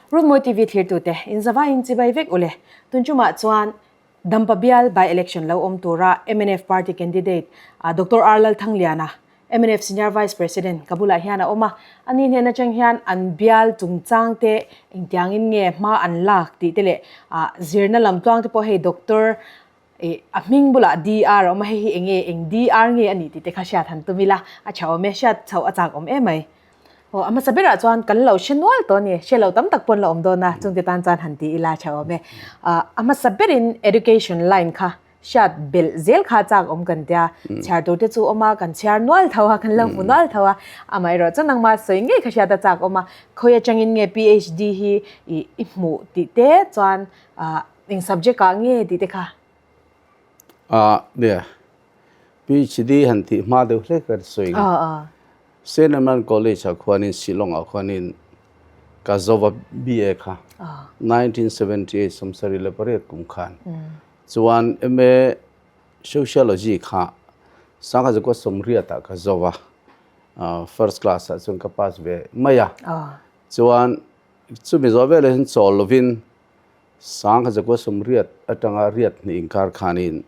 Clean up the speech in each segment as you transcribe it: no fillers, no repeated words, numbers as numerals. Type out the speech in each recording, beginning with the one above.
Runmawi TV thlirtute, in zavaiin chibai vek ule. Tunchumah chuan Dampa bial by election lo awm tura mnf party candidate Doctor R Lalthangliana, mnf Senior Vice President ka bulah hian a awm a. Ani hnen atang hian an bial chungchang te engtiangin nge hma an lak tih te leh zirna lam tluang te pawh hei Doctor Ih, a hming bulah DR a awm a, hei hi eng nge, eng DR nge a nih tih te kha hriat han tum ila, a tha awm e, hriat chhoh a chak awm em mai. Aw, a hmasa berah chuan kan lo hre nual tawh a ni, hre lo tam tak pawh an la awm dawn a, chungte tan chuan han ti ila a tha awm e. Ah, a hmasa berin education line kha hriat belh zel kha a chak awm kan tia, chhiar tur te chu awm a, kan chhiar nual tho a, kan lo hmu nual tho a, amaherawh chuan nangmah sawi ngei kha hriat a chak awm a, khawi atangin nge PhD hi ih i hmuh tih te chuan ah, Eng subject ah nge tih te kha? Ah nia, PhD han tih hma deuh hlek kan sawi nga. Saint Edmund College ah khuanin Shillong ah khuanin ka zova BA kha 1978 28 kum khan. Chuan MA Sociology kha 1980 ah ka zova first class ah chuan ka pass ve mai a. Chuan chumi zawh velah hian chawl lovin 1980 atanga riat hnih inkar khanin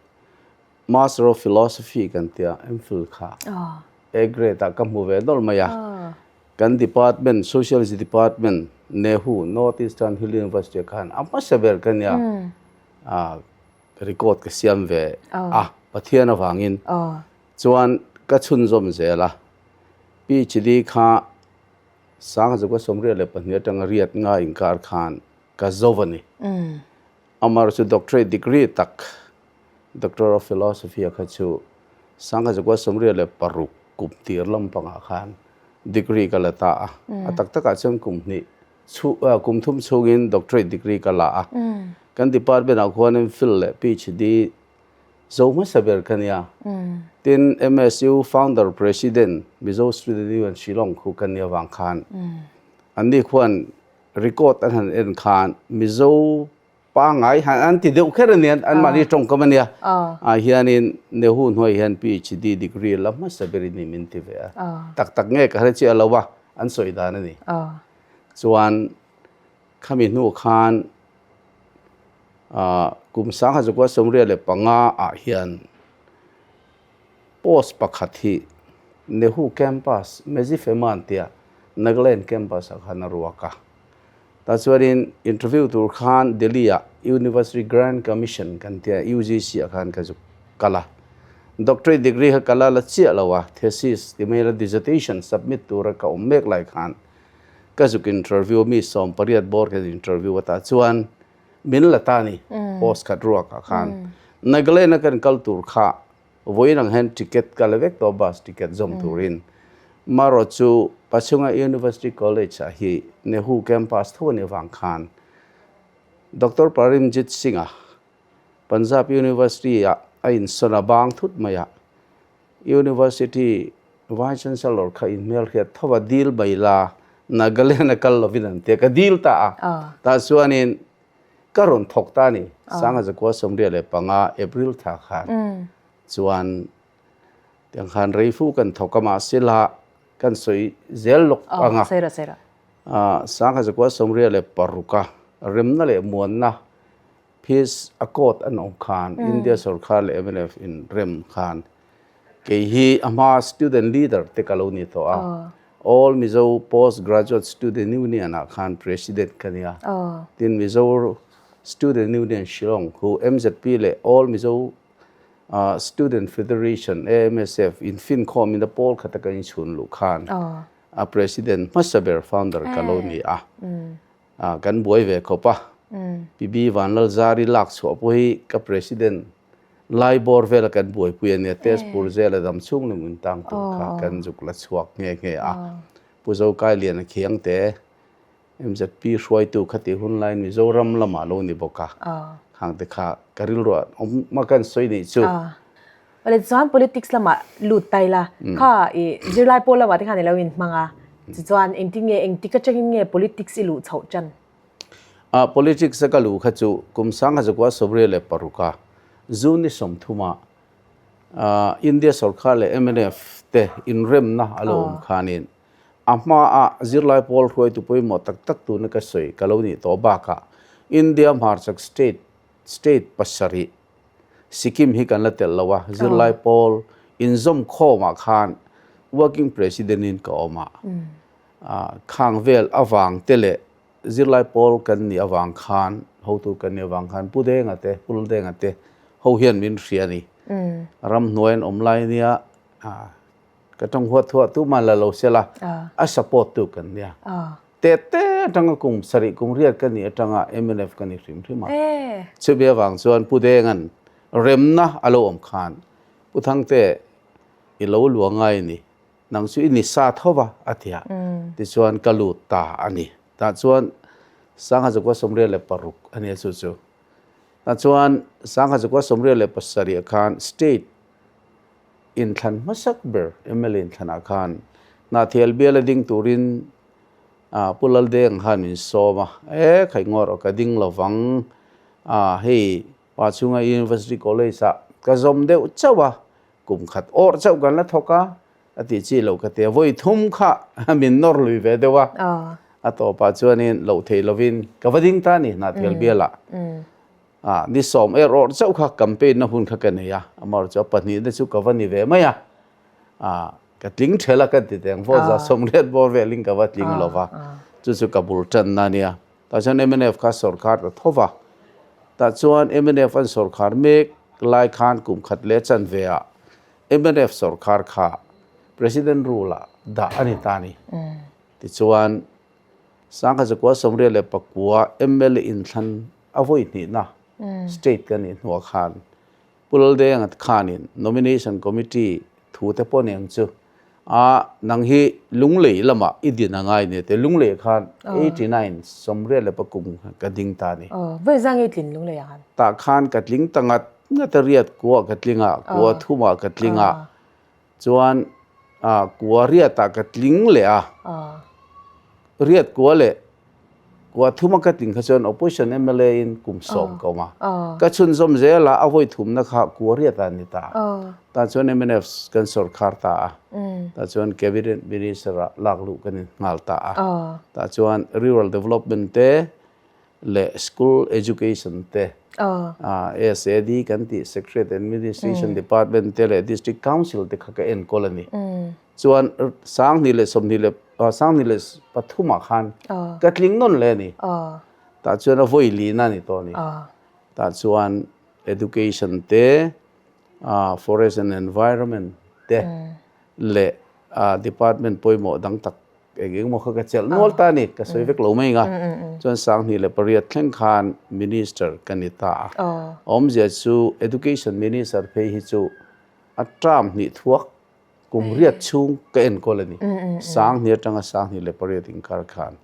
Master of Philosophy kan tia MPhil kha A grade ah ka hmu ve dawlh mai a. Kan department, Sociology department, NEHU, North Eastern Hill University ah khan a hmasa ber ka nia record ka siam ve a Pathian avangin chuan ka chhunzawm zel a. PhD kha 1982 atanga riat nga inkar khan ka zo a ni. Amar chu doctorate degree tak, Doctor of Philosophy a kha chu 1986 kum tir lampangah khan degree ka la ta a. A tak takah chuan kum hnih kum thum chhungin doctorate degree ka la a. Kan department ah khuan MPhil leh PhD zo hmasa ber ka nia. Tin, MSU founder president Mizo Student Union Shillong khu ka nia vang khan anni khuan Record an han en khan Mizo pangai han an ti deuh kher ania an mahni tawngkam ania ah hianin Nehu hnuai hian PhD degree la hmasa ber in ni min ti ve a tak tak nge ka hre chiah lo a an sawi dan a ni chuan khami hnu khan ah kum 1985 ah hian Post pakhat hi Nehu Campus, Mezifeman tia Nagaland Campus ah khan a ruak a. Tah chuanin interview tur khan Delhi ah University Grant Commission kan tia UGC ah khan ka zuk kal a. Doctorate degree kha ka la la chiah lo a, thesis ti mai la dissertation submit tura ka awm mek lai khan ka zuk interview a, mi 18 bawr ka interview a tah chuan min la ta a ni post khat ruak ah khan. Nagaland a kan kal tur kha Vawiin ang hian ticket ka la vek tawh bus ticket zawm turin. Marawh chu Pachhunga University College ah hi Nehu campus tho a nih avang khan Doctor Paramjit Singh-a Punjab University ah a insawn a bang thut mai a, University Vice Chancellor kha inhmelhriat tho a dil mai la Nagaland a kal lovin an ti a, ka dil ta a. Tah chuanin Ka rawn thawk ta a ni. 1975 April thla khan chuan tiang khan reifu kan thawk a mahse la kan sawi zel lawk ang a. 1986 a remna leh muanna Peace Accord an awm khan India sorkar leh mnf in rem khan Kei hi a hma student leader te ka lo ni tawh a, All Mizo Post Graduate Student Union ah khan president ka nia. Tin Mizo Student Union Shillong khu MZP leh All Mizo Student Federation, AMSF, infinkhawm in a pawl khata kan inchhun luh khan a president hmasa ber founder ka lo ni a. Kan buai ve khawp a. PB Vanlalzari lak chhuah pawh hi ka president Lai bawr vela kan buaipui a nia, Tezpur zela dam chhung lung in tang tur kha kan zuk la chhuak nghe nghe a. Pu Zokailiana Khiangte, MZP hruaitu kha tih hun laiin Mizoram lamah lo ni bawk a, khangte kha ka rilruah awm a kan sawi nih chu. Awle chuan politics lamah lut ta ila, kha i zirlai pawl lamah te khan i lo inhmang a, tichuan engtin nge engtik atangin nge politics i luh chhoh tan? A politics a ka luh kha chu kum 1986 a June ni 30 a India sorkar leh mnf te inremna a lo awm khanin A hmaah zirlai pawl hruaitu pawimawh tak tak tuna ka sawi ka lo nih tawh bakah India hmarchhak state state pasarih Sikkim hi kan la telh lo a, zirlai pawl inzawm khawmah khan working president in ka awm a. Khang vel avang te leh zirlai pawl kan nih avang khan hotu kan nih avang khan Pu Denga te Pu Laldenga te ho hian min hria a ni. Ramhnuai an awm lai nia Ka tawng huat thuah tu mah la lo sela a support tu kan nia. Te te atanga kum sarih kum riat ka nih atanga mnf ka ni hrim hrim a. Chumi avang chuan Pu Denga'n remna a lo awm khan Pu Thangte i lo luah ngai ni, nang chu i ni sa tho va a ti a. Tichuan ka lut ta a ni. Tah chuan Sangha Zakua 86 a nia chu chu. Tah chuan Sangha Zakua 87 khan state inthlan hmasak ber mla inthlanah khan Hnahthial biala ding turin Pu Laldeng khan min sawm a, e khai ngawr aw ka ding lovang a, hei pa chhunga University College ah ka zawm deuh chauh a, kum khat awrh chauh kan la thawk a, a tih chi loh ka ti a, vawi thum kha min nawr lui ve deuh a, a tawpah chuanin loh theih lovin ka va ding ta a ni Hnahthial bialah. A, ni sawm er awrh chauh kha campaign na hun kha ka nei a, amaherawhchu a pahnihna chu ka va ni ve mai a, a, ka tling ṭhel a ka ti teng, vote za 80 bawr velin ka va tling lo va, chu chu ka bul ṭanna a nia. Tah chuan mnf kha sawrkhar ta tho va, tah chuan mnf an sawrkhar mek lai khan kum khat leh chanve ah mnf sawrkhar kha President rule ah dah a ni ta a ni. Tichuan Sangha zakua 89 mla inthlan a vawi hnihna state kan nih hnuah khan Pu Laldenga khanin nomination committee thu te pawh nen chu a nang hi Lunglei lamah i din a ngai nia te Lunglei khan 89 83 ka ding ta a ni. Vawi zang i tlin Lunglei ah khan? Tah khan ka tling ta ngat ngat a riat kua ka tling a, kua thumah ka tling a chuan kua riatah ka tling leh a, riat kua leh Kua thuma ka tling kha chuan opposition mla in kum 10 ka awm a. Ka chhunzawm zel a, a vawi thumna kha kua riat a ni ta. Tah chuan mnf kan sawrkhar ta a. Tah chuan cabinet minister ah lak luh kan in nghal ta a. Tah chuan rural development te leh school education te, SAD kan tih Secretariat Administration Department te leh District Council te kha ka enkawl a ni. Chuan 2023 ah khan ka tling nawn le a ni. Tah chuan a vawi lin a ni tawh a ni. Tah chuan education te, forest and environment te leh department pawimawh dang tak eng eng emaw kha ka chelh nual ta a ni. Ka sawi vek lo mai ang a. Chuan 2008 thleng khan minister ka ni ta a. Awmzia chu education minister phei hi chu a term hnih thuak Kum riat chhung ka enkawl a ni. 2000 atanga 2008 inkar khan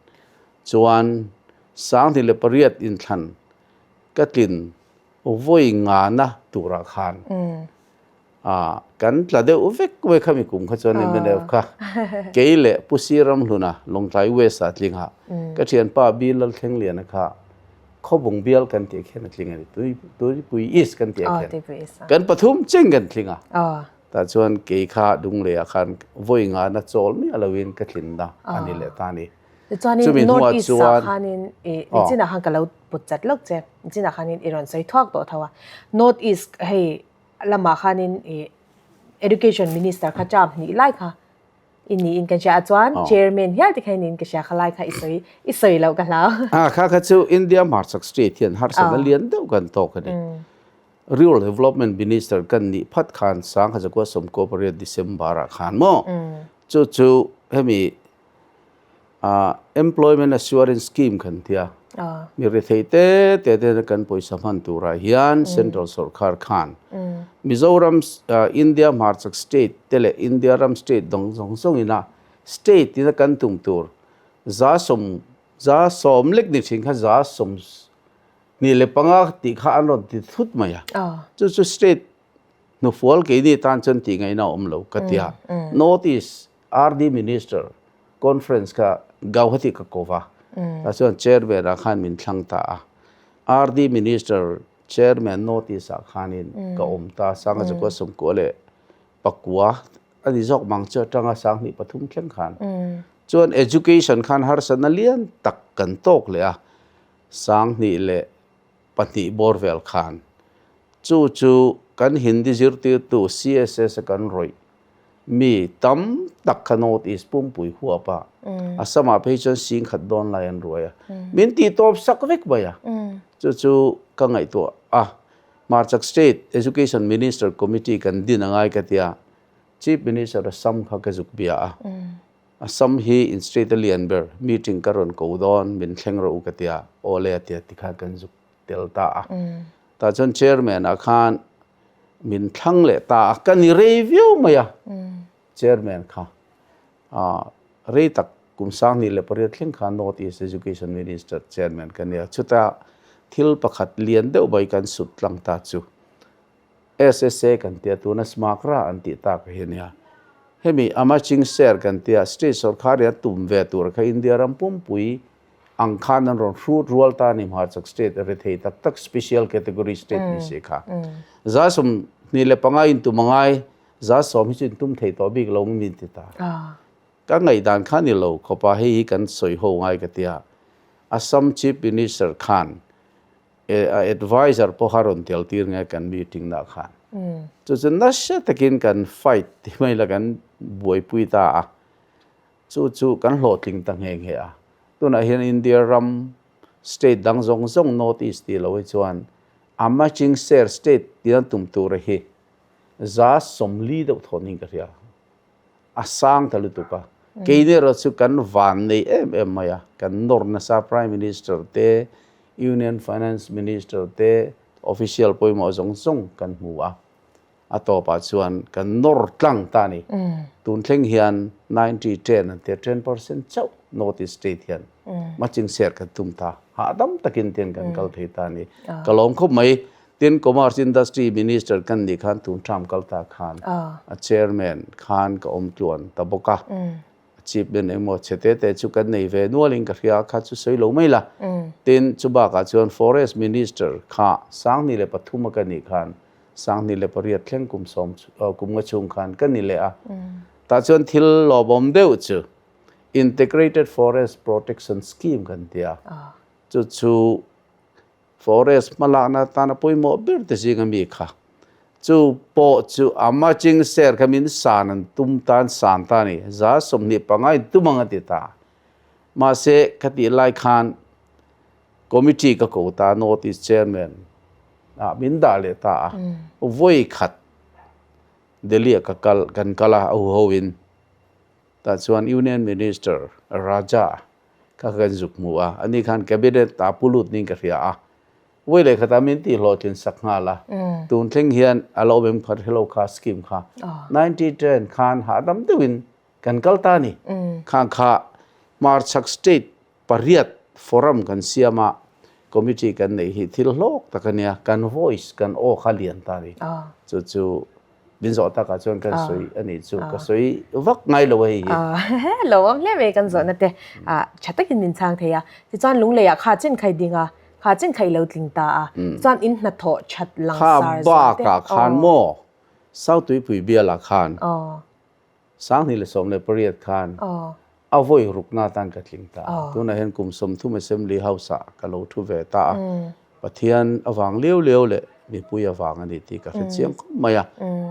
chuan 2008 inthlan ka tlin vawi ngana turah khan kan tla deuh vek mai khami kum kha chuan mnf kha kei leh Pu Siramhluna Lawngtlai West ah tlinga ka thianpa Bi Lalthlengliana kha Khawbung bial kan tih khian a tling a ni. Tuipui East kan tih ah khian kan pathum cheng kan tling a. Tah chuan kei kha Dunglei ah khan vawi ngana chawl miah loin ka tlinna a ni leh ta a ni. Tichuanin Chumi North hnuah East ah chuan khanin i nichinah khan ka lo put chat lawk che, nichinah khanin i rawn sawi thuak tawh tho a. North East hei lamah khanin i Education Minister kha term hnih lai kha i niin ka hria a, chuan Chairman hial te kha i niin ka hria kha lai kha i sawi i sawi loh ka hlau. Kha kha chu India hmarchhak state hian harsatna lian deuh kan tawk a ni. Rural Development Minister kan nih phat khan 1998 December ah khan maw chu chu hemi Employment Assurance Scheme kan tia mi rethei te te te kan pawisa hman turah hian Central Sorkar khan Mizoram India hmarchhak state te leh India ram state dang zawng zawng ina state ina kan tum tur 100 lek ni thin kha 25 tih kha an rawn ti thut mai a. Chu chu state hnufual keini tan chuan tih ngaihna a awm lo ka ti a. North East RD Minister Conference kha Gauhati ka ko va. Tah chuan Chairman ah khan min thlang ta a. RD Minister Chairman North East ah khanin ka awm ta a. 1999 a ni zawk mang chu atanga 2003 thleng khan. Chuan education khan harsatna lian tak kan tawk leh a, 2002 bawr vel khan. Chu chu kan Hindi zirtirtu CSS a kan rawih mi tam tak kha North East pumpui huap a, Assam ah phei chuan 10,000 dawn lai an ruai a, min tih tawp sak vek mai a. Chu chu ka ngaihtuah a, Hmarchak State Education Minister Committee kan din a ngai ka tia, Chief Minister Assam kha ka zuk bia a, Assam hi in state a lian ber, meeting ka rawn ko dawn, min thleng rawh u ka tia, aw le a tia tikhan kan zuk tel ta a. Tah chuan chairman ah khan min thlang leh ta a, ka ni rei viau mai a, chairman kha rei tak kum 2008 thleng khan North East Education Minister chairman ka nia, chuta thil pakhat lian deuh mai kan sut tlang ta chu SSA kan tia tuna Smakra an tih tak hi a nia. Hemi Amaching Share kan tia state sorkar hi a tum ve tur kha India ram pumpui ang khan an rawn hrut rual ta a ni hmarchak state a ri thei tak tak special category state ni si kha. 25% in tum a ngai, 10% hi chu in tum thei tawh bik lo min ti ta. Ka ngaihdan kha ni lo khawpa hei hi kan sawi ho ngai ka tia. Assam Chief Minister khan a advisor pawha rawn tel tir nge kan meeting nah khan. Chu chu nasa takin kan fight ti mai la kan buaipui ta a. Chu chu kan hlawhtling ta nghe nghe a. Tunah hian India ram state dang zawng zawng North East tih loh hi chuan a matching share state tia tum tur hi 40% deuh thawn in ka hria. A sang ta lutuk a. Keini erawh chu kan van nei em em mai a, kan nawr nasa Prime Minister te, Union Finance Minister te, official pawimawh zawng zawng kan hmu a. A tawpah chuan kan nawr tlang ta a ni. Tun thleng hian 90 10 an tia 10% chauh North East State hian matching share kan tum ta. Hahdam takin tian kan kal thei ta a ni. Ka lawm khawp mai. Tin Commerce Industry Minister kan nih khan tun term kal ta khan a Chairman khan ka awm tluan ta bawk a. Chief men engmaw chhe te te chu kan nei ve nualin ka hria kha chu sawi lo mai la. Tin chu bakah chuan Forest Minister kha 2003 a ka nih khan 2008 thleng kum sawm kum nga chhung khan ka ni leh a. Tah chuan thil lawmawm deuh chu Integrated Forest Protection Scheme kan ti a. Chu chu Forest hmalakna atana pawimawh ber te zinga mi kha chu pawh chu a matching share kha min san an tum tan san ta a ni. 25% in tum ang a ti ta. Mahse, khatih lai khan committee ka ko ta, North East Chairman ah min dah leh ta a. Vawi khat Delhi ah ka kal, kan kal a, a huho in. Tah chuan Union Minister Raja kha kan zuk hmu a, ani khan Cabinet ah pu lut niin ka hria a, vawi leh khatah min tih hlawhtlin sak nghal a, tun thleng hian a lo awm em kha hrelo kha scheme kha 90 10 khan hahdam deuhin kan kal ta a ni. Khang kha Hmarchhak State pariat forum kan siam a, committee kan neih hi thil hlawk tak a nia, kan voice, kan aw kha lian ta a ni. Chu chu min zawh takah chuan kan sawi a nih chu, ka sawi vak ngai lo a hei hi. Lo awm hle mai kan zawhna te tha takin min chhang thei a. Tichuan Lungleiah kha chen khai ding a, kha chen khai lo tling ta a. Tichuan in hnathawh that langsar zawh te. Kha bakah khan maw South Tuipui bialah khan 2018 khan a vawi rukna atan ka tling ta a, tunah hian kum 30 Assembly House ah ka lo thu ve ta a, Pathian avang liau liau leh mipui avang a ni tih ka hre chiang khawp mai a,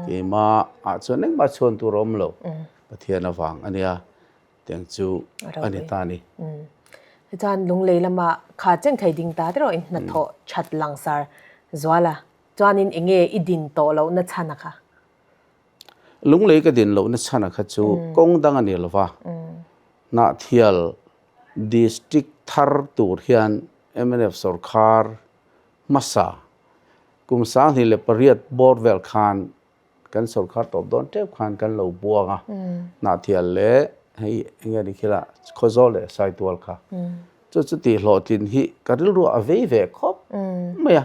keimah ah chuan engmah chhuan tur a awm lo, Pathian avang a nia, tiang chu a ni ta a ni. Chuan Lunglei lama kha chen khai ding ta te erawh in hnathawh that langsar zual a, chuanin enge i din tawh lohna chhan a kha? Lunglei ka din lohna chhan a kha chu kawng dang a ni lo va, Hnahthial District thar tur hian mnf sorkar hmasa kum 2008 bawr vel khan kan sorkar tawp dawn tep khan kan lo buang a, Hnahthial leh hei enge ni khila Khawzawl leh Saitual kha chu chu tih hlawhtlin hi ka rilru a vei ve khawp mai a,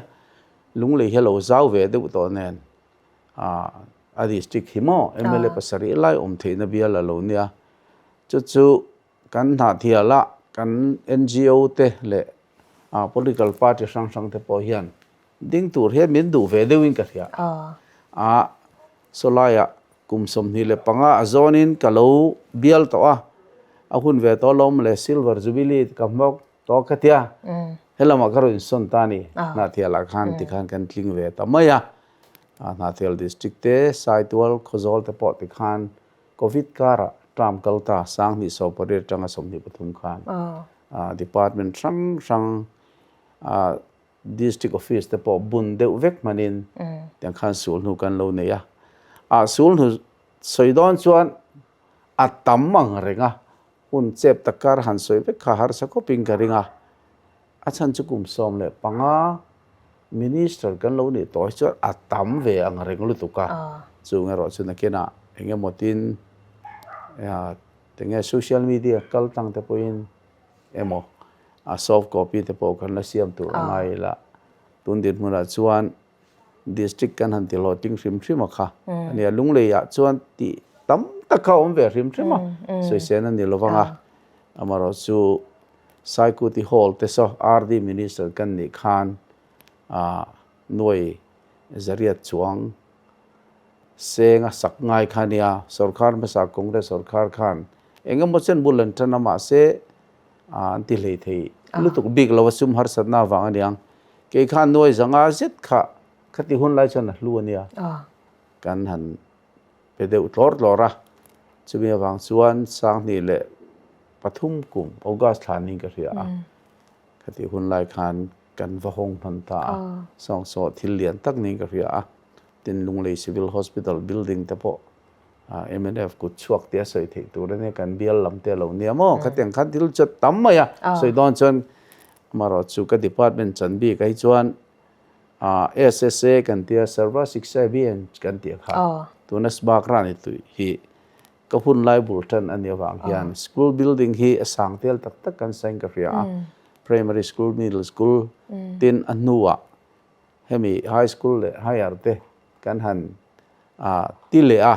Lunglei hi a lo zau ve deuh tawh nen. A district hi maw mla pasarih lai awm theihna bial a lo nia. Chu chu kan hnahthialah kan ngo te leh political party hrang hrang te pawh hian ding tur hian min duh ve deuhin ka hria. A sawlaiah kum 25 a zawnin ka lo bial tawh a. A hun ve tawh lawm le Silver Jubilee ka hmawk tawh ka tia. Helamah ka rawn insawn ta a ni. Hnahthialah khan tikhan kan tling ve ta mai a. Hnahthial District te, Saitual, Khawzawl te pawh tikhan Covid karah term kal ta 2018 atanga 23 khan department hrang hrang District Office te pawh bun deuh vek hmanin tiang khan sul hnu kan lo nei a. Ah sul hnu sawi dawn chuan a tam ang reng a, hun chep tak kar han sawi vek kha harsa khawpin ka ring a. A chhan chu kum 15 Minister kan lo nih tawh hi chuan a tam ve ang reng lutuk a. Chung erawh chu nakinah eng emaw tin enge social media kal tlang te pawhin emaw a soft copy te pawh kan la siam tur a ngai ila tun dinhmunah chuan district kan han ti hlawhtling hrim hrim a kha ania lunglei ah chuan tih tam tak kha a awm ve hrim hrim a sawisel a ni lo vang a amaherawh chu Saikuti hall te saw RD minister kan nih khan ah nuai zariat chuang seng a sak ngai kha ania sorkar hmasa Congress sorkar khan Eng emaw chen bul an tan a mahse an ti hlei thei lutuk bik lo a sum harsatna avang a niang. Kei khan nuai zanga zet kha khati hun lai chuan a hlu a nia. Kan han pe deuh tlawr tlawr a, chumi avang chuan 2003 kum August thla niin ka hria a, khati hun lai khan kan va hawng hman ta a, sawngsaw thil lian tak niin ka hria a, tin Lunglei Civil Hospital building te pawh Mnf kut chhuak tia sawi theih tur a nia, kan bial lam te a lo nia maw? Khatiang khan thil chu tam mai a, sawi dawn chuan amaherawh chu ka department chan bik ah hi chuan SSA kan tia Sarva Shiksha Abhiyan kan tih kha tuna Sbakra ni tui hi ka hun lai bul tan a nih avang hian school building hi a sang tel tak tak kan sain ka hria a, primary school, middle school tin a hnuah hemi high school leh higher te kan han ti leh a,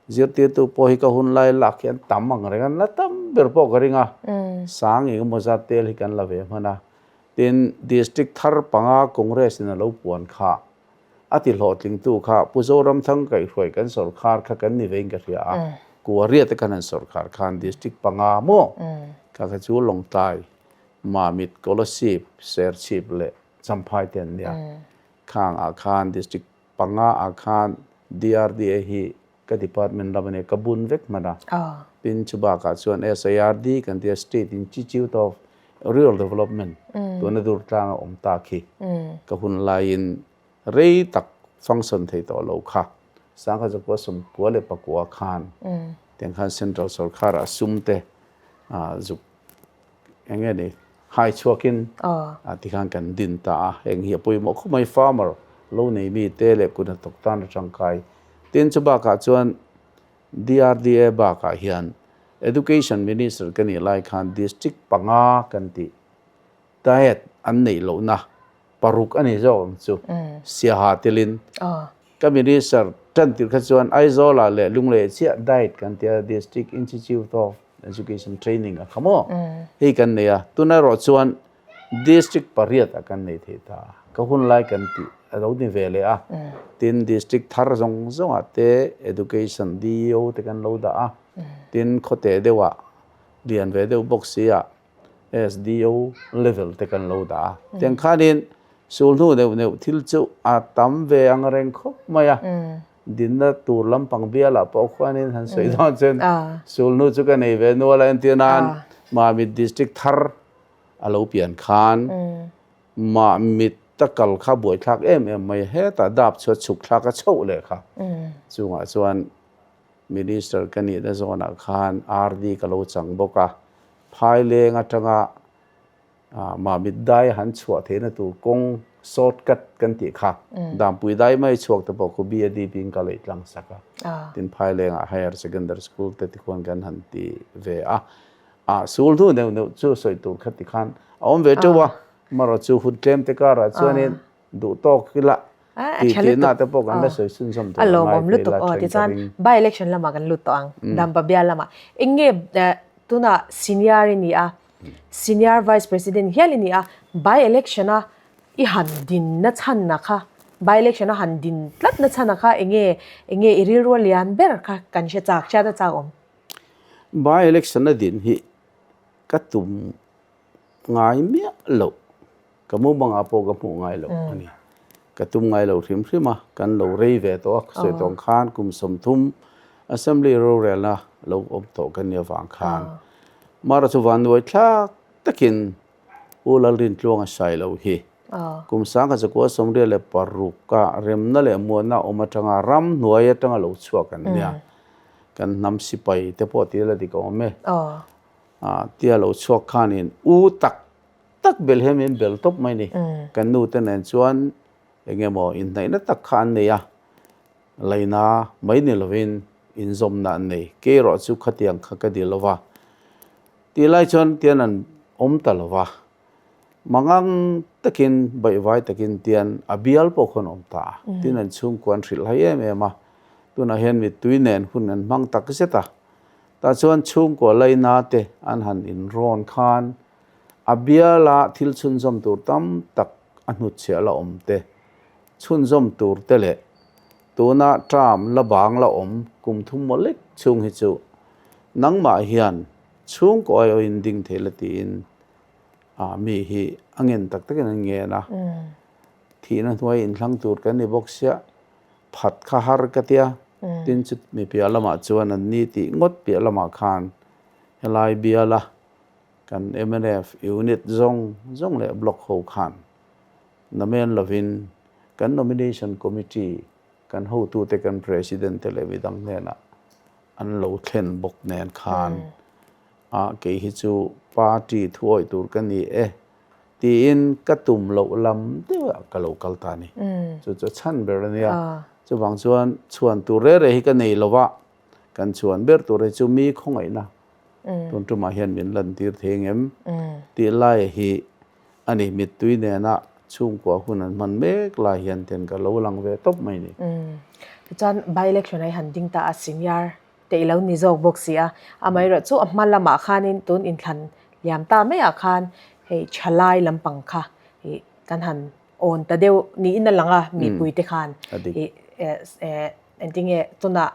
zirtirtu pawh hi ka hun lai lak hian tam ang reng a, la tam ber pawh ka ring a, sang eng emaw zat tel hi kan la ve hman a, tin district thar panga Congress in a lo puan kha a ti hlawhtlingtu kha Pu Zoramthang kaihhruai kan sawrkhar kha kan ni vein ka hria a, Kuaria te khan an sawrkhar khan district panga maw kha kha chu Lawngtlai, Mamit, Kolasib, Serchhip leh Champhai te an nia. Khang ah khan district panga ah khan DRDA hi ka department lam a nia, ka bun vek hman a. Tin chu bakah chuan SIRD kan tia State Institute of Rural Development tuna Durtlang a awm ta khi ka hun laiin rei tak function thei tawh lo kha 1999 khan tiang khan Central sorkar ah sum te zuk Eng nge ni? Hai chhuakin tikhan kan din ta a, heng hi a pawimawh khawp mai, farmer lo nei mi te leh kut hnathawk tan a tangkai. Tin chu bakah chuan DRDA bakah hian Education Minister ka nih lai khan District panga kan tih diet an neih lohna paruk a ni zawk ang chu, Siaha telin. Ka Minister tan tir kha chuan Aizawlah leh Lunglei chiah diet kan tia District Institute of Education Training a kha maw? Hei kan nei a, tuna erawh chuan District pariat ah kan nei thei ta. Ka hun lai kan tih a lo ni ve leh a. Tin District thar zawng zawng ah te Education DEO te kan lo dah a. Tin khawte deuh ah lian ve deuh bawk si ah SDO level te kan lo dah a. Tiang khanin sulhnu neuh neuh thil chu a tam ve ang reng khawp mai a. Dinna tur lampang bialah pawh khuanin han sawi dawn chuan sulhnu chu ka nei ve nual a entir nan Mamit district thar a lo pian khan Mamit ta kal kha buaithlak em em mai a hetah dap chu a chhuk thlak a chhoh leh kha chungah chuan Minister ka nihna zawnah khan RD ka lo chang bawk a, Phaileng atanga Mamit dai han chhuah theihna tur kawng short cut kan tih kha Dampui dai mai chhuak te pawh khu BADP in ka leih tlang sak a, tin Phailengah Higher Secondary School te tikhuan kan han ti ve a, sul hnu neuh neuh chu sawi tur kha tikhan a awm ve teuh a, amaherawh chu hun tlem te karah chuanin duh tawk ila ti tihna te pawh kan la sawi chhunzawm tur a ngai phei la then ka ring. By election lamah kan lut tawh ang, Dampa bial lamah. Eng nge tunah senior i ni a, senior vice president hial i ni a, by election a i han din na chhanna kha, by election a han din tlat na chhanna kha eng nge eng nge i rilru a lian ber kha kan hre chak, hriat a chak awm? By election a din hi ka tum ngai miah loh, ka mumangah pawh ka hmuh ngai loh a ni. Ka tum ngai lo hrim hrim a, kan lo rei ve tawh a, sawi tawng khan kum 30 Assembly rorelna lo awm tawh ka nia vang khan Mara chu vannuai thlak takin U Lalrintluanga sai lo hi kum 1986 a remna leh muanna awm atanga ram hnuai atanga lo chhuak an nia. Kan hnam sipai te pawh tih la dik a awm e. Tia lo chhuak khanin u tak tak bel hian min bel tawp mai ni. Kan nu te nen chuan eng emaw inhnaihna tak kha an nei a, laina mai ni lovin inzawmna an nei. Kei erawh chu khatiang kha ka dil lova, tih lai chuan tian an awm ta lova, mangang takin baihvai takin tian a bial pawh khawn awm ta a, tin an chhungkua an hrilh hai em em a, tunah hian mittui nen hun an hmang tak zet a. Tah chuan chhungkua laina te an han inrawn khan a biala thil chhunzawm tur tam tak a hnutchhiah la awm te, chhunzawm tur te leh tuna term la bang la awm kum thum maw lek chhung hi chu nangmah hian chhungkaw aiawhin ding thei la tiin mi hi a ngen tak takin an ngen a. Thihna hnuai inthlang tur kan ni bawk sia. Phat kha har ka tia, tin chu mi piah lamah chuan an ni tih ngawt piah lamah khan helai biala kan mnf unit zawng zawng leh block ho khan namen lovin kan nomination committee kan hotute kan president te leh midang hnenah an lo thlen bawk nen khan a kei hi chu party thuawih tur ka ni e. Tiin ka tum loh lam deuh ah ka lo kal ta a ni. Chu chu a chhan ber a nia. Chuvang chuan chhuan tur reh reh hi ka nei lo va, kan chhuan ber tur hi chu mi khawngaihna tun tumah hian min lantir thei ang em tih lai hi a ni. Mittui nena chhungkua hun an hman mek lai hian ten ka lo lang ve tawp mai ni. Tichuan by-election a i han ding ta a, senior te i lo ni zawk bawk si a, amaherawh chu a hma lamah khanin tun inthlan liam ta maiah khan hei thalai lampang kha ih kan han awn ta deuh niin a lang a mipui te khan ih engtinge tunah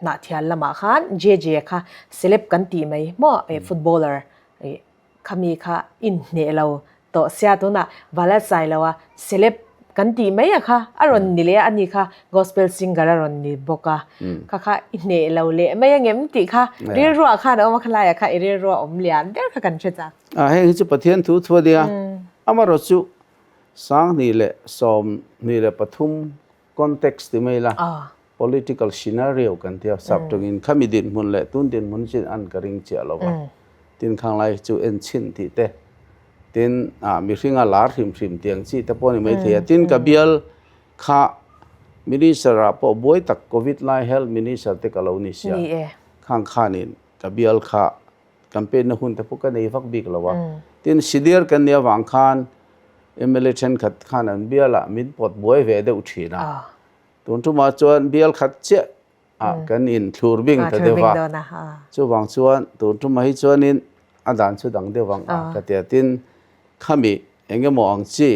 hnahthial lamah khan JJ kha celeb kan tih mai maw footballer ih Khami kha inhneh lo tawh sia tunah vala chai lo a celeb kan tih mai a kha a rawn ni leh a ani kha gospel singer a rawn ni bawk a kha kha i hneh lo leh mai angem tih kha rilruah khan a awm a khalaiah kha i rilruah awm lian ber kha kan hre chak. A heng hi chu Pathian thu thu a nia amaherawh chu 2023 context ti mai la political scenario kan tia sap tawngin khami dinhmun leh tun dinhmun chin an ka ring chiah lo va tin khang lai chu en chhin tih te tin ah mihringa lar hrim hrim tiang chi te pawh ni mai thei a tin ka bial kha minister ah pawh buai tak covid lai health minister te ka lo ni sia khang khanin ka bial kha campaign na hun te pawh ka nei vak bik lo a tin senior kan nia vang khan mla thenkhat khan an bial ah min pawt buai ve deuh thin a. Tun tumah chuan bial khat chiah ah kan in thlur bing ta deuh a, chuvang chuan tun tumah hi chuanin a dan chu dang deuh ang a ka ti a, tin khami eng emaw ang chi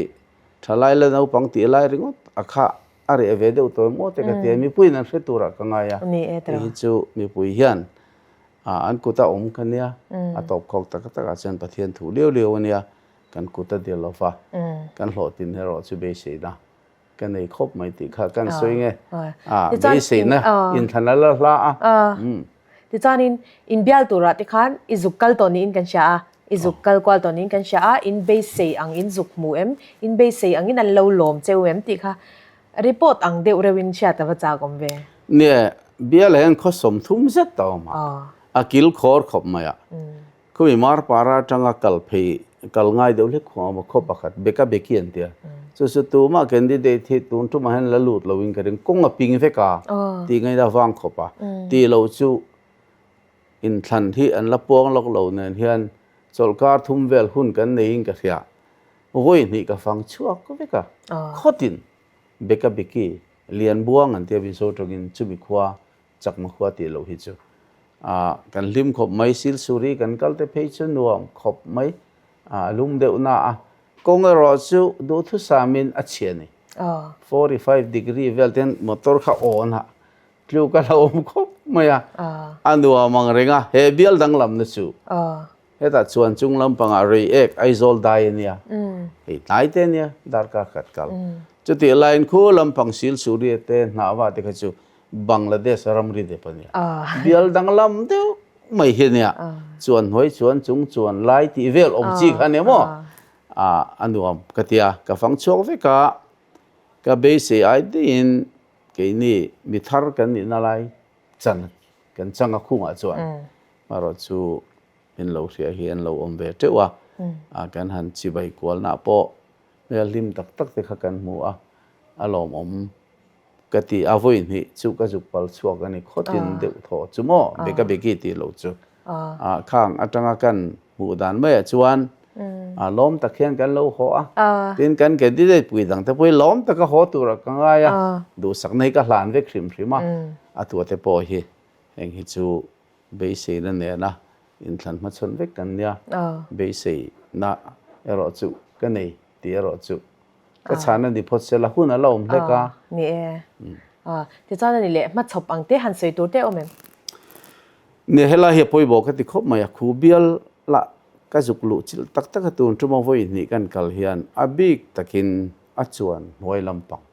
thalai la naupang tih lai ringawt a kha a reh ve deuh tawh emaw te ka ti a, mipuiin an hre turah ka ngai a, hei hi chu mipui hian an kuta awm ka nia, a tawp khawk tak takah chuan Pathian thu liau liau a nia, kan kut a dil lova, kan hlawhtlin erawh chu beiseina Ka nei khawp mai tih kha kan sawi nge. A beiseina inthlan a la hla a. Tichuanin inbial turah te khan i zuk kal tawh niin kan hria a, i zuk kal kual tawh niin kan hria a, in beisei ang in zuk hmu em, in beisei angin an lo lawm cheu em tih kha report ang deuh reuhin hriat a va chak awm ve. Nia, bial ah hian khaw 30 zet a awm a, a kil khawr khawp mai a. Khumi Marpara atanga kal phei kal ngai deuh hlek khuang awm a khaw pakhat Beka Beki an tia. Chu chu tumah candidate hi tun tumah hian la lut loin ka ring kawng a ping vek a tih ngaihna vang khawp a. Tih loh chu inthlan hi an la puang lawk lo nen hian chawlhkar thum vel hun kan neiin ka hria. Vawi hnih ka fang chhuak vek a. Khawtin Beka Beki Lianbuang an tia Mizo tawngin chumi khua Chakma khua tih loh hi chu ah kan hlim khawp mai, Silsuri kan kal te phei chu nuam khawp mai, ah lum deuh na a, kawng erawh chu duhthusamin a chhia ni, 45 degree vel ten motor kha awn a, tluk a lo awm khawp mai a, a nuam ang reng a, he bial danglamna chu hetah chuan chung lampangah Reiek Aizawl dai a nia, hei tlai te a nia darkar khat kal. Chutih laiin khu lampang Silsuria te Hnahva te kha chu Bangladesh ramri dep a nia. Bial danglam deuh mai hi a nia, chuan hnuai chuan chung chuan lai tih vel awm chi kha a nia maw? A nuam ka ti a, ka fang chhuak vek a, ka beisei ai daihin keini mi thar kan nihna lai chan kan chang a khungah chuan erawh chu min lo hria hi an lo awm ve teuh a, kan han chibai kualna pawh hmel hlim tak tak te kha kan hmu a, a lawmawm ka ti a, vawi hnih chu ka zuk pal chhuak a ni khawtin deuh thaw chu maw beka beki tih loh chu khang atanga kan hmuh dan maiah chuan lawm tak hian kan lo haw a, tin kan candidate pui dang te pawh hi lawm taka haw tura ka ngai a, duhsakna hi ka hlan vek hrim hrim a, a tua te pawh hi heng hi chu beiseina nena inthlan hmachhawn vek kan nia, beiseina erawh chu ka nei tih erawh chu Ka chhan a ni phawt sela hun a la awm hlek a. Ni e. Tichuan a ni leh hmachhawp ang te han sawi tur te awm em? Ni helai hi a pawimawh ka ti khawp mai a, khu bial lah ka zuk luh chilh tak tak a tun tuma vawi hnih kan kal hian a bik takin a chuan hnuai lampang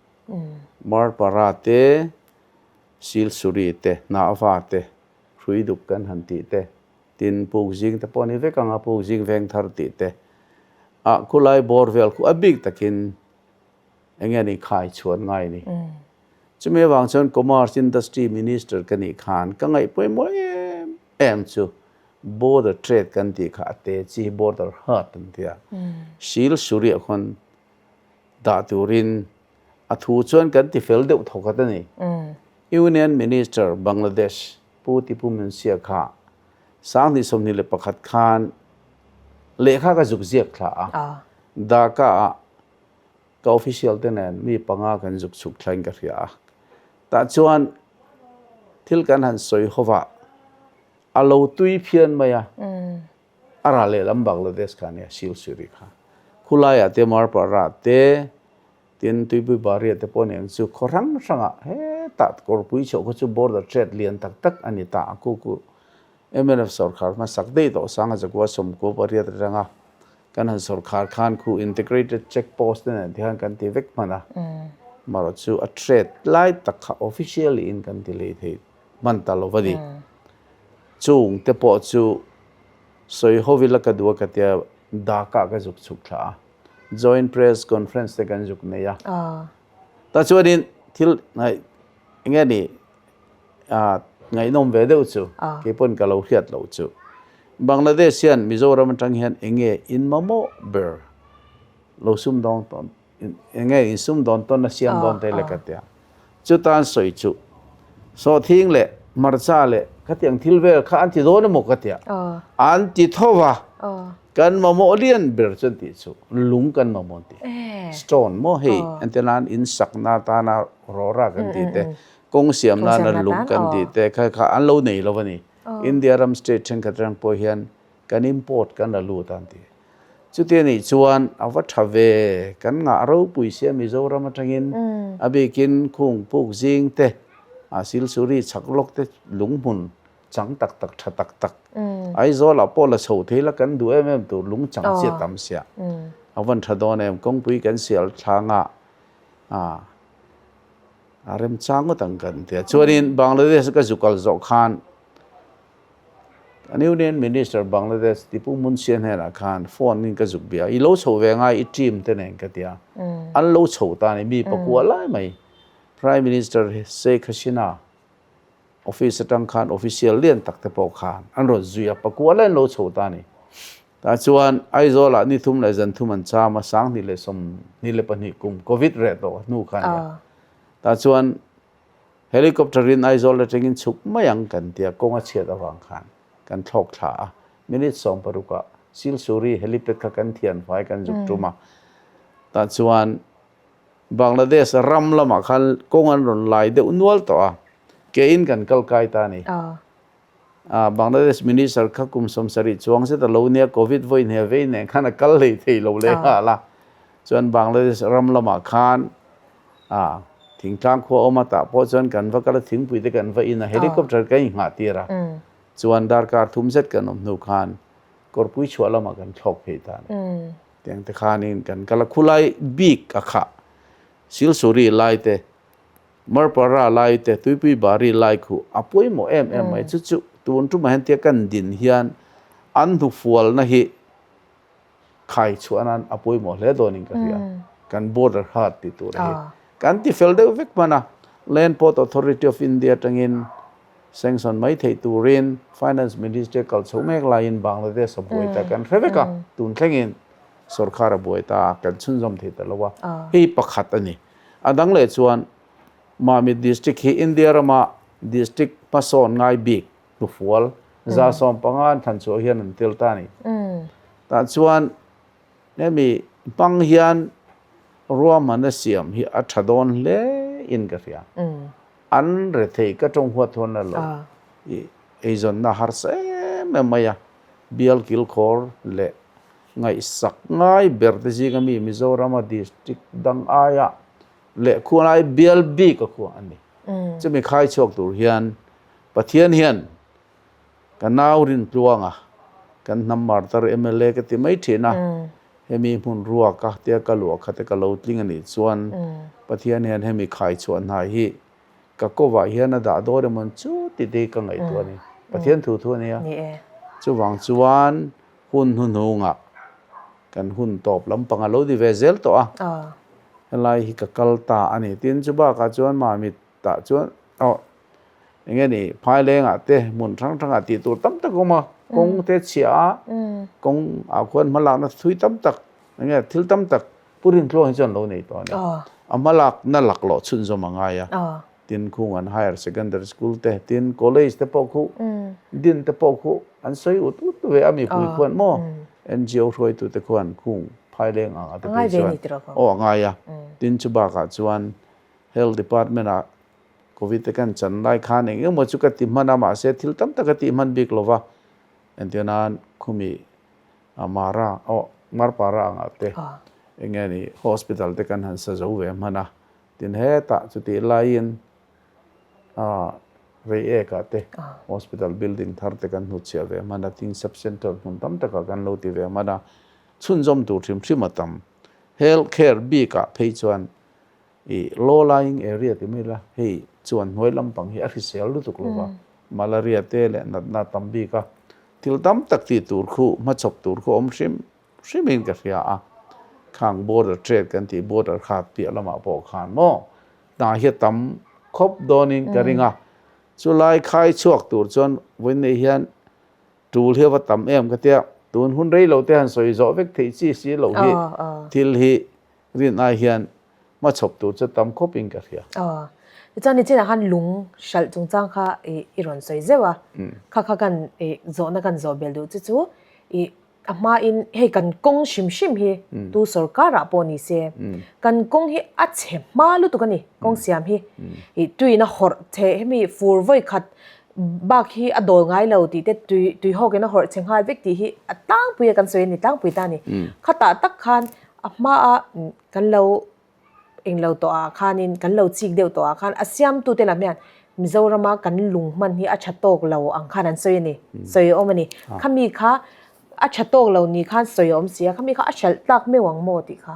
Marpara te, Silsuri te, Hnahva te, Hruiduk kan han tih te, Tin, puk zing te pawh a ni vek ang a, puk zing veng thar tih te. Ah, khulai bawr vel khu a bik takin eng nge ni khai chhuan ngai ni. Chumi avang chuan Commerce Industry Minister ka nih khan ka ngaih pawimawh em em chu border trade kan tih kha a te chi border hut an ti a. Sil suriah khawn dah turin a thu chuan kan ti fel deuh thawkhat a ni. Union Minister Bangladesh Pu Tipu Munsia kha 2021 khan lehkha ka zuk ziak thla a, Dhaka ah ka official te nen mi panga kan zuk chhuk thla in ka hria a. Tah chuan thil kan han sawi ho va, a lo tui phian mai a, a ral lehlam Bangladesh kha nia Silsuri kha. Khulaiah te Marpara te Tin, Tuipui Baria te pawh nen chu khaw hrang hrangah hetah kawrpui chhoh kha chu border trade lian tak tak a ni ta a, khu khu mnf sawrkhar hmasak daih tawh Sanga Zakua Sawmkua pariat atanga kan han sawrkhar khan khu integrated check post te nen te khan kan ti vek hman a, marawh chu a trade lai tak kha officially in kan ti lei thei hman ta lo va ni. Chung te pawh chu sawi ho ila ka duh a ka tia Dhaka ka zuk chhuk thla a. Joint Press Conference te kan zuk nei a. Ta chuanin thil enge ni ngaihnawm ve deuh chu keipawn ka lo hriat loh chu Bangladesh hian Mizoram atang hian enge in mamawh ber lo sumdawng tawn enge in sumdawn tawn a siam dawn te le ka tia. Chutan sawi chu sawhthing leh hmarcha leh khatiang thil vel kha an ti dawn emaw ka tia. An ti tho va, kan mamawh lian ber chu an tih chu lung kan mamawh an ti. Stone maw hei entir nan in sakna atana rawra kan tih te, kawng siam nana lung kan tih te kha kha an lo nei lo a ni. India ram state thenkhat atang pawh hian kan import kan la lut a an ti. Chuti a nih chuan a va tha ve, kan ngah ropui sia Mizoram atangin a bikin khung puk zing te, a Silsuri chhak lawk te lunghmun chang tak tak tha tak tak Aizawl ah pawh la chho thei la kan duh em em tur lung chang chi a tam sia a van tha dawn em, kawngpui kan sial thlang a a remchang ngawt ang kan tia. Chuanin Bangladesh ka zu kal zawh khan An Union Minister Bangladesh Tipu Munshi hnenah khan phone in ka zuk bia, i lo chho ve ngai i team te nen ka ti a, an lo chho ta a ni, mi pakua lai mai Prime Minister Sheikh Hasina office atang khan official lian tak te pawh khan an rawn zui a, pakua lai an lo chho ta a ni. Tah chuan Aizawl ah ni thum leh zan thum an cham a, 2022 kum Covid reh tawh hnu kha a ni a, tah chuan Helicopter in Aizawl atangin chhuk mai ang kan tia kawng a chhiat avang khan kan thlawk thla a, minute 16 ah Silsuri helipad kha kan thian fai kan zuk tum a, tah chuan Bangladesh ram lamah khan kawng an rawn lai deuh nual tawh a, ke in kan kal kai ta a ni. Bangladesh Minister kha kum 70 chuang zet a lo nia, Covid vawi hne vei nen khan a kal hlei thei lo leh nghal a, chuan Bangladesh ram lamah khan. Thingtlang khua awm a tah pawh chuan kan va kal a, thingpui te kan va in a, helicopter kan inghah tir a. Chuan darkar thum zet kan awm hnu khan kawrpui chhuah lamah kan thlawk phei ta a ni. Tiang te khanin kan kal a, khulai bik a khah Silsuri lai te, Marpara lai te, Tuipui Bari lai khu a pawimawh em em mai. Chu chu tun tumah hian tia kan din hian an hnufualna hi khai chhuah nan a pawimawh hle dawnin ka hria. Kan border hard ti tur hi kan ti fel deuh vek hman a, Land Port Authority of India atangin sanction mai theih turin Finance Ministry a kal chho mek laiin Bangladesh a buai ta kan hre vek a, tun thlengin sorkar a buai ta a, kan chhunzawm thei ta lo a, hei pakhat a ni. A dang leh chuan Mamit District hi India rama district hmasawn ngai bik hnufual 150 an thlan chhuah hian an tel ta a ni. Tah chuan hemi hmang hian ruahmanna siam hi a tha dawn hle in ka hria. An rethei ka tawng huat huan a lo i eizawnna harsa em em mai a, bial kilkhawr leh Ngaihsak ngai ber te zinga mi Mizorama district dang aia leh khualai bial bik a khuah a ni. Chumi khai chhuak tur hian Pathian hian ka nau Rintluanga kan hnam martar mla ka ti mai thin a, hemi hmun ruaka tia ka luah kha te ka lo tling a nih chuan Pathian hian hemi khai chhuah hna hi ka kovah hian a dah dawn emaw chu ti te hi ka ngaihtuah a ni. Pathian thu thu a nia. Chuvang chuan Hun hnuhnungah kan hun tawp lampang a lo ni ve zel tawh a, helai hi ka kal ta a ni. Tin, chu bakah chuan Mamit tah chuan aw eng nge ni Phailengah te hmun hrang hrangah tih tur tam tak a awm a, kawng te chhia a, kawng ah khuan hmalakna thui tam tak eng nge thil tam tak Pu Rintluang hi chuan lo nei tawh a ni. A hmalakna laklawh chhunzawm a ngai a. Tin khung an higher secondary school te tin college te pawh khu din te pawh khu an sawi ut ut ve a mipui khuan maw NGO hruaitu te khuan khung phaileng ang a te phei chuan aw a ngai a tin chu bakah chuan health department ah covid te kan chan lai khan eng emaw chu ka ti hman a mahse thil tam tak a tih hman bik lova entir nan khumi Mara aw Marpara angah te eng nge ni hospital te kan han sa zo ve hman a. Tin hetah chutih laiin Reiek-ah te hospital building thar te kan hnutchhiah ve hman a, tin sub centre hmun tam takah kan lo ti ve hman a, chhunzawm tur hrim hrim a tam. Health care bikah phei chuan ih low lying area ti mai ila hei chuan hnuai lampang hi a hrisel lutuk lo va, malaria te leh natna tam bik a, thil tam tak tih tur khu hmachhawp tur khu awm hrim Hrimin ka hria a, khang border trade kan tih border kha piah lamah pawh khan maw hna hi a tam khawp dawnin ka ring a, chulai khai chhuak tur chuan vawiin hian tul hi a va tam em ka tia, tun hun rei lo te han sawi zawh vek theih chi si loh hi thil hi rin ai hian hmachhawp tur chu tam khawpin ka hria. Tichuan nichinah khan lung hralh chungchang kha i rawn sawi zeuh a, kha kha kan zawhna kan zawh bel duh chu chu i A hmain hei kan kawng hrim hrim hi tu sorkarah pawh ni se kan kawng hi a chhe hma lutuk a ni kawng siam hi ih tuiin a hawrh chhe hemi fur vawi khat bak hi a dawl ngai lo tih te tui tui hawkin a hawrh chhe nghal vek tih hi a tlangpui a kan sawi a ni tlangpui ta a ni khatah tak khan a hmaa kan lo Englo tawh ah khanin kan lo chik deuh tawh ah khan a siamtute lam hian Mizorama kan lung hman hi a tha tawk lo ang khan an sawi a ni, sawi a awm a ni. Khami kha a tha tawk lo ni khan sawi a awm si a, khami kha a hralh tlak meuh ang maw tih kha.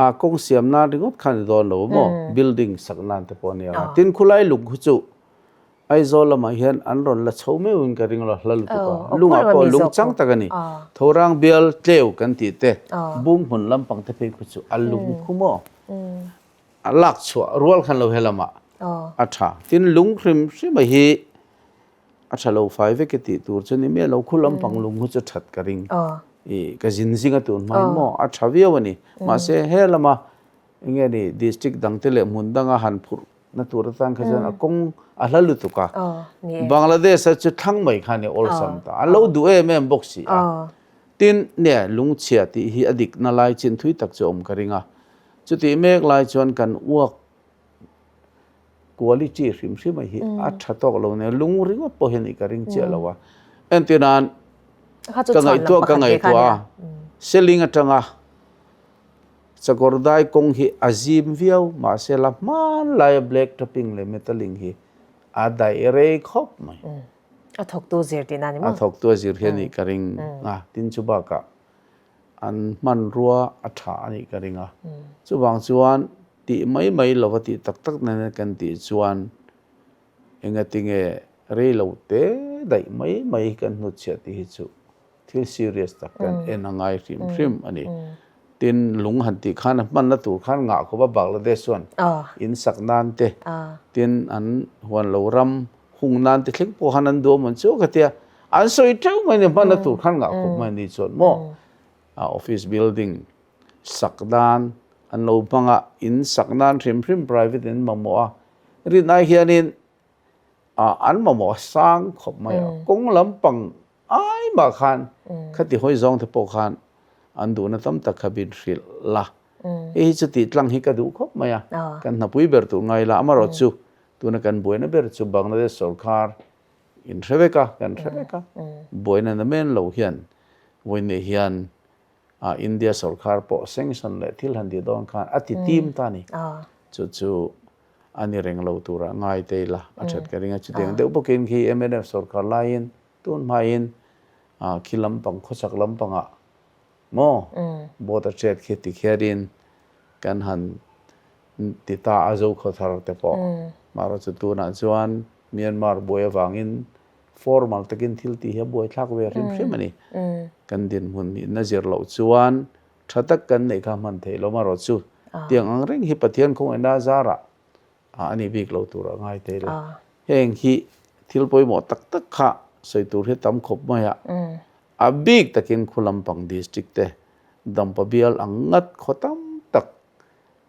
A kawng siam nan ringawt khan ni dawn lo maw, building sak nan te pawh a nia. Tin khulai lung khu chu Aizawl lamah hian an rawn la chho meuhin ka ring lo, hla lutuk a. Lungah pawh lung chang tak a ni. Thorang bial tleu kan tih te, bung hmun lampang te phei khu chu a lung khu maw? A lak chhuah rual khan lo he lamah a tha. Tin lung hrim hrim a hi a tha lo fai vek e tih tur chu ni miah lo, khu lampang lung khu chu that ka ring. I ka zin zing a tun hmain maw a tha viau a ni. Mahse he lama eng nge ni district dang te leh hmun danga han phurh Na tur atan kha chuan a kawng a hla lutuk a. Bangladesh a chu thlang mai kha ni awlsam ta. An lo duh em em bawk si a. Tin, ne lungchhia tih hi a dikna lai chin thui tak chu awm ka ring a. Chutih mek lai chuan kan uak quality hrim hrim a hi a tha tawk lo nia. Lung ringawt pawh hian i ka ring chiah lo a. Entirnan, ka ngaihtuah ka ngaihtuah a, Seling atanga. Chakawrdai kawng hi a zim viau, mahse la hmanlaia black topping leh metalling hi a daih rei khawp mai. A thawktu zir tihna a ni maw? A thawktu a zir hi a nih ka ring a, tin chu bakah an hmanrua a tha a nih ka ring a. Chuvang chuan tih mai mai lova tih tak tak nena kan tih chuan engatinge rei lo te daih mai mai hi kan hnutchhiah tih hi chu thil serious tak kan en a ngai hrim hrim a ni. Tin, lung han tih khan a hmanna tur khan ngah khawp a Bangladesh chuan in sak nan te, tin an huan lo ram hung nan te thleng pawh khan an duam an chu ka tia. An sawi teuh mai a ni, hmanna tur khan ngah khawp mai a ni chuan maw office building sak nan an lo hmang a, in sak nan hrim hrim private in mamawh a, rin ai hianin an mamawh a sang khawp mai a, kawng lampang Ai mah khan khati hawi zawng te pawh khan an duhna tam tak kha bin hrilh la. Hei hi chu tih tlang hi ka duh khawp mai a, kan hnapui ber tur ngai la. Amarawh chu tuna kan buaina ber chu Bangladesh sorkar in hre vek a, kan hre vek a. Buaina na men lo hian vawiin hian India sorkar pawh sanction leh thil han tih dawn khan a ti tim ta a ni. Chu chu a ni reng lo turah ngai te ila a that ka ring a. Chutiang deuh bawkin khi mnf sorkar laiin Tun hmain khi lampang khawchak lampangah maw boat a chet khi ti khianin kan han ti ta a zo khaw thar te pawh. Mahrawh chu tunah chuan Myanmar buai avangin formal takin thil tih hi a buai thlak ve hrim hrim a ni. Kan dinhmun nihna zir loh chuan tha tak kan neih kha hman theih lo marawh chu tiang ang reng hi Pathian khawngaihna zarah a ni bik lo tur a ngai thei lo. Heng hi thil pawimawh tak tak kha sawi tur hi tam khawp mai a, a bik takin khu lampang district te Dampa bial ang ngat khaw tam tak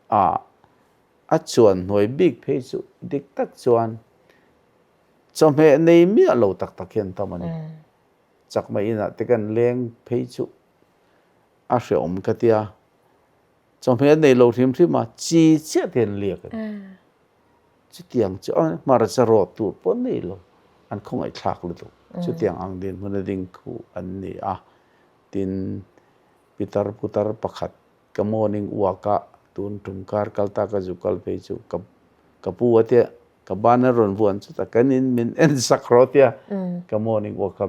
a a chuan hnuai bik phei chu dik tak chuan chawhmeh nei miah lo tak tak hian tam a ni. Chakma inah te kan leng phei chu a hrehawm ka tia. Chawhmeh an nei lo hrim hrim a, chi chiah te an liak a ni. Chutiang chu a hmarcha rawt tur pawh an nei lo, an khawngaihthlak lutuk. Chutiang ang dinhmun a ding khu an ni a. Tin, pitar putar pakhat ka morning walk a tun tum kar kal ta ka zu kal phei chu ka ka pu a tia ka ban a rawn vuan chutah kan in min en sak rawh a tia ka morning walk a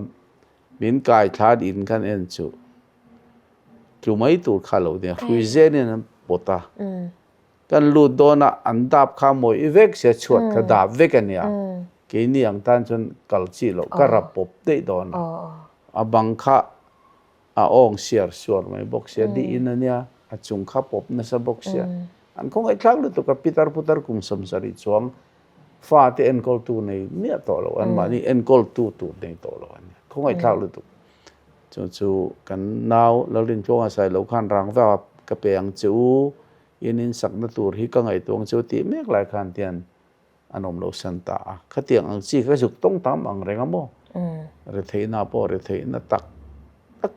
min kai thla in kan en chu. Tlu mai tur kha lo nia, hrui zenin an pawt a. Kan lut dawn a, an dap kha mawi vek sia chhuat kha dap vek a nia. Keini ang tan chuan kal chi loh, ka rap pawp daih dawn a. A bang kha a awng siar suar mai bawk sia, dih in a nia, a chung kha pawp nasa bawk sia. An khawngaihthlak lutuk a, pitar putar kum 70 chuang fate enkawltu nei miah tawh lo, anmahni enkawltu tur nei tawh lo a nia. Khawngaihthlak lutuk. Chu chu kan nau Lalrintluanga Sailo khan rang vak ka pe ang che u, in insakna tur hi ka ngaihtuah ang che u tih mek lai khan tian an awm lo san ta a. Khatiang ang chi kha zuk tawng tam ang reng a maw? Retheihna pawh retheihna tak tak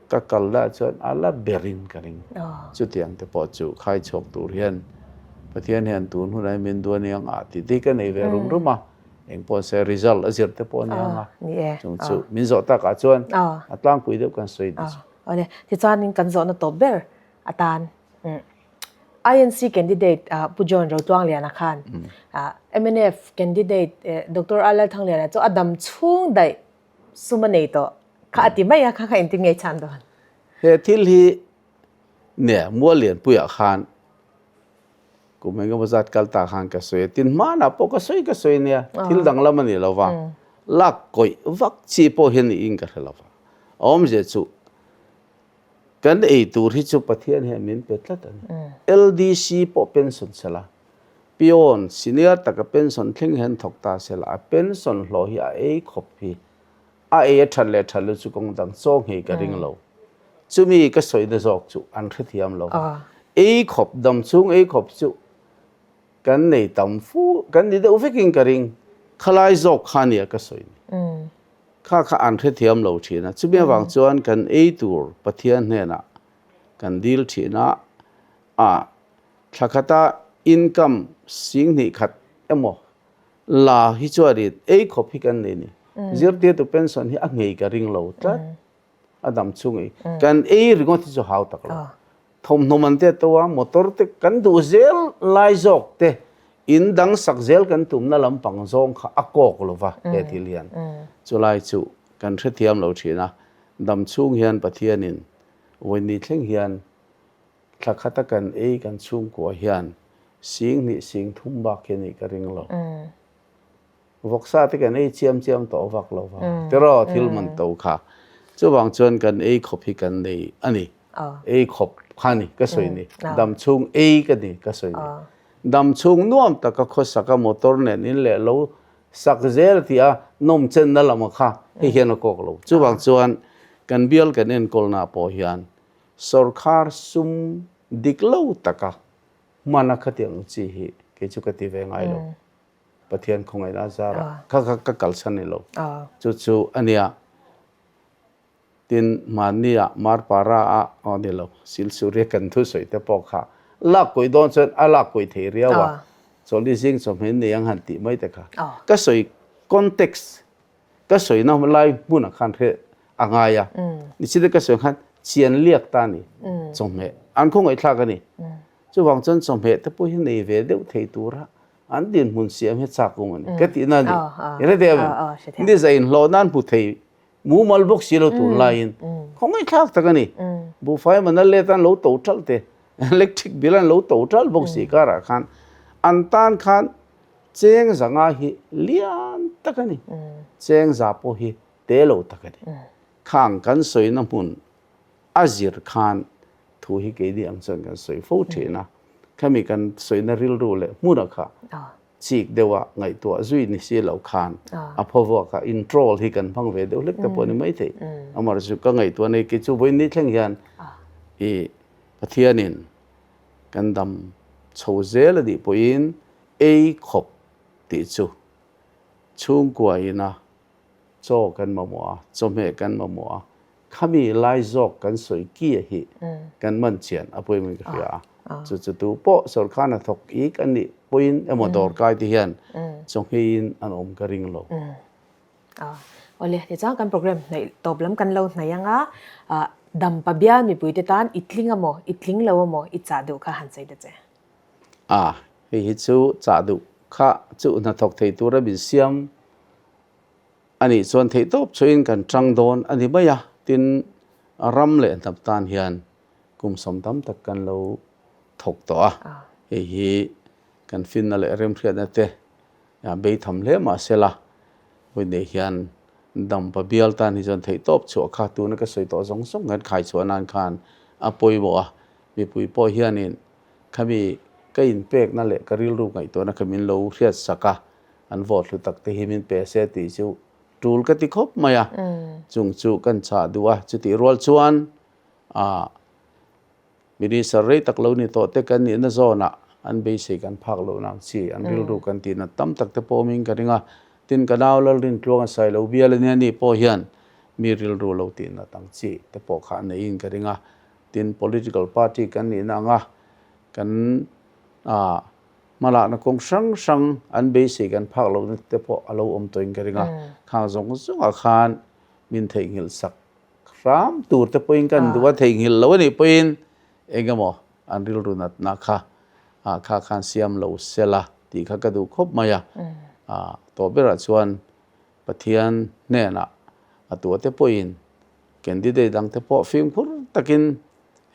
ka kal lah chuan a la berin ka ring. Chutiang te pawh chu khai chhuak tur hian Pathian hian tun hunah hian min duan eng ah tih te hi ka nei ve rum rum a. Eng pawh se result a zir te pawh a ni ang a, chung chu min zawh takah chuan a tlangpui deuh kan sawi ni chu. Awle, tichuanin kan zawhna tawp ber atan INC candidate Pu John Rotluangliana khan mnf candidate Doctor R Lalthangliana chu a dam chhung daih sum a nei tawh kha a ti mai a, kha kha engtin nge i chhan dawn? He thil hi nia Muallianpuiah khan Kum engemaw zat kal ta khan ka sawi a, tin hmanah pawh ka sawi ka sawi nia, thil danglam a ni lo va, lak kawih vak chi pawh hian niin ka hre lo va. A awmzia chu kan ei tur hi chu Pathian hian min pe tlat a ni. LDC pawh pension sela, peon senior taka pension thleng hian thawk ta sela, a pension hlawh hi a ei khawp hi A ei a that leh that lo chu kawng dang chaw nghei ka ring lo. Chumi ka sawina zawk chu an hrethiam lo. Ei khawp dam chhung ei khawp chu kan nei tam fu, kan ni deuh vekin ka ring. Khalai zawk kha nia ka sawi ni. Kha kha an hrethiam lo thin a. Chumi avang chuan kan ei tur Pathian hnenah kan dil thin a, a thla khata income 2000 emaw La hi chuanin ei khawp hi kan nei ni. Zirtirtu pension hi a nghei ka ring lo tlat. A dam chhung ei. Kan ei ringawt hi chu hau tak lo. Thawmhnaw man te a to a, motor te kan duh zel lai zawk te, in dang sak zel kan tumna lampang zawng kha a kawk lo va he thil hian. Chulai chu kan hrethiam lo thin a, dam chhung hian Pathianin vawiin thleng hian thla khata kan ei kan chhungkua hian sing hnih sing thum bak hi a nih ka ring lo. Vawksa te kan ei chiam chiam tawh vak lo va, tiraw thil man to kha. Chuvang chuan kan ei khawp hi kan nei a ni. Ei khawp kha ni ka sawi ni. Dam chhung ei ka ni ka sawi ni. Dam chhung nuam taka khawsaka motor nen in leh lo sak zel tih a nawm chenna lama kha hei hian a kawk lo. Chuvang chuan kan bial kan enkawlna pawh hian sorkar sum dik lo taka hmana khatiang chi hi kei chu ka ti ve ngai lo. Pathian khawngaihna a zar a, kha kha ka kalsan ni lo. Chu chu a nia. Tin, mahnia Marpara a aw ni lo, Silsuria kan thusawi te pawh kha lak kuih dawn chuan a lak kuih thei riau a, chawlhni zing chawhmeh nei ang han tih mai te kha. Ka sawi context, ka sawina lai hmunah khan hre a ngai a. Nichina ka sawi khan chian liak ta a ni, chawhmeh an khawngaihthlak a ni. Chuvang chuan chawhmeh te pawh hi nei ve deuh thei tura an dinhmun siam hi chak awm a ni ka tihna a ni. I hre thei em? Ni zai inhlawh nan hmu thei mumal bawk si lo tun laiin khawngaihthlak tak a ni. Buhfai man a let an lo to ṭalh te, electric bill an lo to ṭalh bawk si karah khan an tan khan cheng zanga hi lian tak a ni. Cheng za pawh hi te lo tak a ni. Khang kan sawina hmun a zir khan thu hi keini ang chuan kan sawi fo thin a, khami kan sawina rilru leh hmuna kha chik deuha ngaihtuah zui ni si lo khan a phawvuak a in-troll hi kan hmang ve deuh hlek te pawh a ni maithei. Amaherawhchu ka ngaihtuah nei kei chu vawiin ni thleng hian i Pathianin kan dam chho zel a nih pawhin ei khawp tih chu chhungkua ina chaw kan mamawh a, chawhmeh kan mamawh a, Khami lai zawk kan sawi ki a hi kan man chian a pawimawh in ka hria a. Chu chu tu pawh sorkar hna thawk ik an nih pawhin emaw dawrkai te hian chawngheiin an awm ka ring lo. Awle, tichuan kan program hnaih tawp lam kan lo hnaih ang a, Dampa bial mipuite tan i tling amaw, i tling lo amaw, i chah duh kha han sawi ta che. A, hei hi chu chah duh kha chu hnathawk thei tura min siam A nih chuan theihtawp chuin kan tang dawn a ni mai a, tin ram leh hnap tan hian kum sawm tam tak kan lo thawk tawh a, hei hi kan finna leh remhriatna te beitham hle mah sela, vawiin hian Dampa bial tan hi chuan theihtawp chhuah kha tuna ka sawi tawh zawng zawng kan khai chhuah nan khan a pawimawh a, mipui pawh hianin khami ka inpekna leh ka rilru ngaihtuahna kha min lo hriatsak a, An vote hlu tak te hi min pe se tih chu tul ka ti khawp mai a, chung chu kan chah duh a, chutih rual chuan ah Minister rei tak lo ni tawh te kan nihna zawnah an beisei kan phak loh nang chi an rilru kan tihna tam tak te pawh awmin ka ring a, tin ka nau Lalrintluanga Sailo bial ania ni pawh hian mi rilru lo tihna tang chi te pawh kha a neiin ka ring a, tin political party kan nihna anga kan ah Hmalakna kawng hrang hrang an beisei kan phak lohna te pawh a lo awm tawhin ka ring a, khang zawng zawngah khan min theihnghilh sak hram tur te pawhin kan duh a, theihnghilh lo a nih pawhin eng emaw an rilru natna kha kha khan siam lo sela tih kha ka duh khawp mai a, tawh berah chuan Pathian hnenah a tuahte pawhin candidate dangte pawh fimkhur takin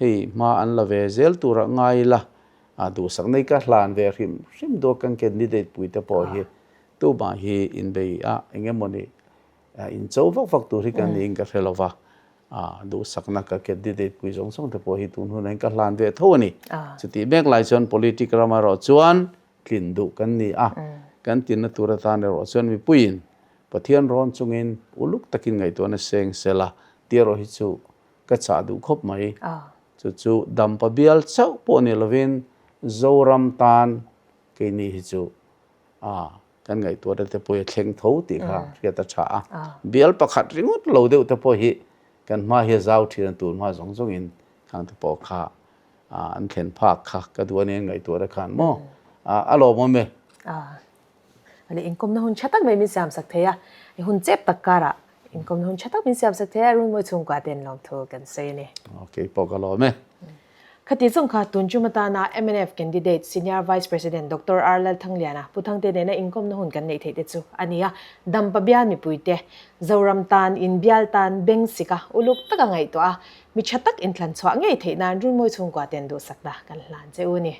Hei hma an la ve zel turah ngai ila, a duhsak nei ka hlan ve hrim hrim duak kan candidate pui te pawh hi tumah hi inbei a eng emawni incho vak vak tur hi kan niin ka hre lo va, duhsakna ka candidate pui zawng zawng te pawh hi tun hunah hian ka hlan ve tho a ni. Chutih mek lai chuan politic ram erawh chuan tlin duh kan ni a, kan tinna tur atan erawh chuan mipuiin Pathian rawn chungin uluk takin ngaihtuahna seng sela tih erawh hi chu Ka chah duh khawp mai. Chu chu Dampa bial chauh pawh ni lovin Zoram tan keini hi chu kan ngaihtuahna te pawh hi a thleng tho tih kha hriat a tha a. Bial pakhat ringawt lo deuh te pawh hi kan hma hi a zau thin a, tun hma zawng zawngin khang te pawh kha an thlen phak kha ka duh a nia ngaihtuahna khan maw a lawmawm e. Ani inkawmna hun tha tak mai min siamsak thei a, i hun chep tak karah inkawmna hun tha tak min siamsak thei a, Runmawi chhungkua ten lawmthu kan sawi a ni. Ok, pawh ka lawm e. Khati zawng kha tun tum atana mnf candidate Senior Vice President Doctor R Lalthangliana Pu Thangte nena inkawmna hun kan neih theih te chu a ni a. Dampa bial mipuite Zoram tan inbial tan beng sik a, uluk taka ngaihtuah a, mi tha tak inthlan chhuah ngei theih nan Runmawi chhungkua ten duhsakna kan hlan che u a ni.